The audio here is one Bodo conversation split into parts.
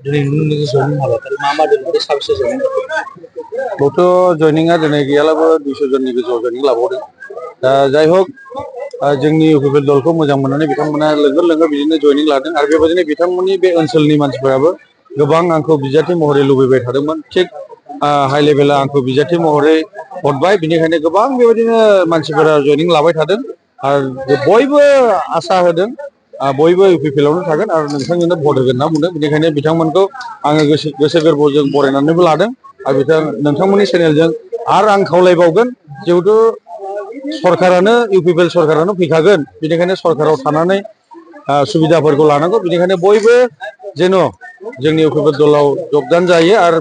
दिनै जयनिं हाबाफारि मा मा दोङो साबेसे जयनिं गथ' जयनिंआ दिनै गैयालाबो 200 जननि गोजौआव जयनिं लाबावदों। दा जाय हक जोंनि इउपिपिएल दलखौ मोजां मोननानै बिथांमोना लोंगोर लोंगोर बिदिनो जयनिं लादों आरो बेबायदिनो बिथांमोननि बे ओनसोलनि मानसिफोराबो गोबां आंखौ बिजाथि महरै लुबैबाय थादोंमोन। थिग हाइ लेभेला आंखौ बिजाथि महरै हरबाय, बिनिखायनो गोबां बेबायदिनो मानसिफोरा जयनिं लाबाय थादों आरो बयबो आसा होदों बयबो इउपिपिएलआवनो थागोन आरो नोंथांजोंनो भट होगोन होनना बुंदों। बेनिखायनो बिथांमोनखौ आङो गोसो गोरबोजों बरायनानैबो लादों आरो नोंथांमोननि चेनेलजों आरो आं खावलायबावगोन, जिहेथु सरकारानो इउपिपिएल सरकारानो फैखागोन, बेनिखायनो सरकाराव थानानै सुबिदाफोरखौ लानांगौ। बेनिखायनो बयबो जेन' जोंनि इउपिपिएल दलाव जगदान जायो आरो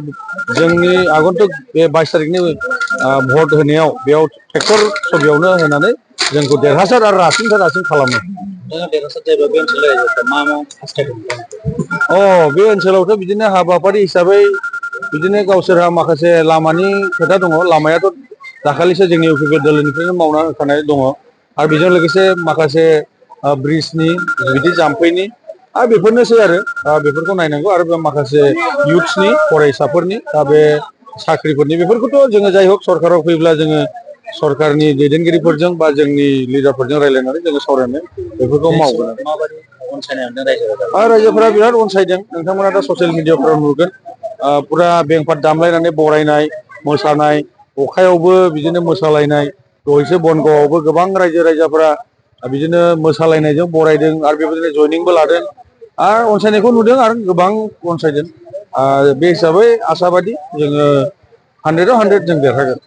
जोंनि आगन्तुक बे 22 तारिखनि भट होनायाव बेयाव ट्रेक्टर सबियावनो होनानै जोंखौ देरहासार आरो रासिननिफ्राय रासिन खालामो। देरहासार जायोबा बे ओनसोलाव रायजोफ्रा मा मा हास्थायदों? बे ओनसोलावथ' बिदिनो हाबाफारि हिसाबै बिदिनो गावसोरहा माखासे लामानि खोथा दङ। लामायाथ' दाखालिसो जोंनि इउपिपिएल दोलोनिफ्रायनो मावना होखानाय दङ आरो बेजों लोगोसे माखासे ब्रिजनि बिदि जाम्फैनि आरो बेफोरनोसै आरो बेफोरखौ नायनांगौ आरो बे माखासे इयुथ्सनि फरायसाफोरनि बे साख्रिफोरनि बेफोरखौथ' जोङो जाय हक सरकाराव फैब्ला जोङो सरकारनि दैदेनगिरिफोरजों बा जोंनि लिडारफोरजों रायज्लायनानै जोङो सावरायनानै बेफोरखौ मावगोन आरो रायजोफोरा बिराद अनसायदों। नोंथांमोना दा ससियेल मिडियाफ्राव नुगोन पुरा बेंपार दामलायनानै बरायनाय मोसानाय, अखायावबो बिदिनो मोसालायनाय, दहायसो बनगावआवबो गोबां रायजो राजाफोरा बिदिनो मोसालायनायजों बरायदों आरो बेबायदिनो जयनिंबो लादों आरो अनसायनायखौ नुदों आरो गोबां अनसायदों। बे हिसाबै आसाबादि जोङो 100आव 100 जों देरहागोन।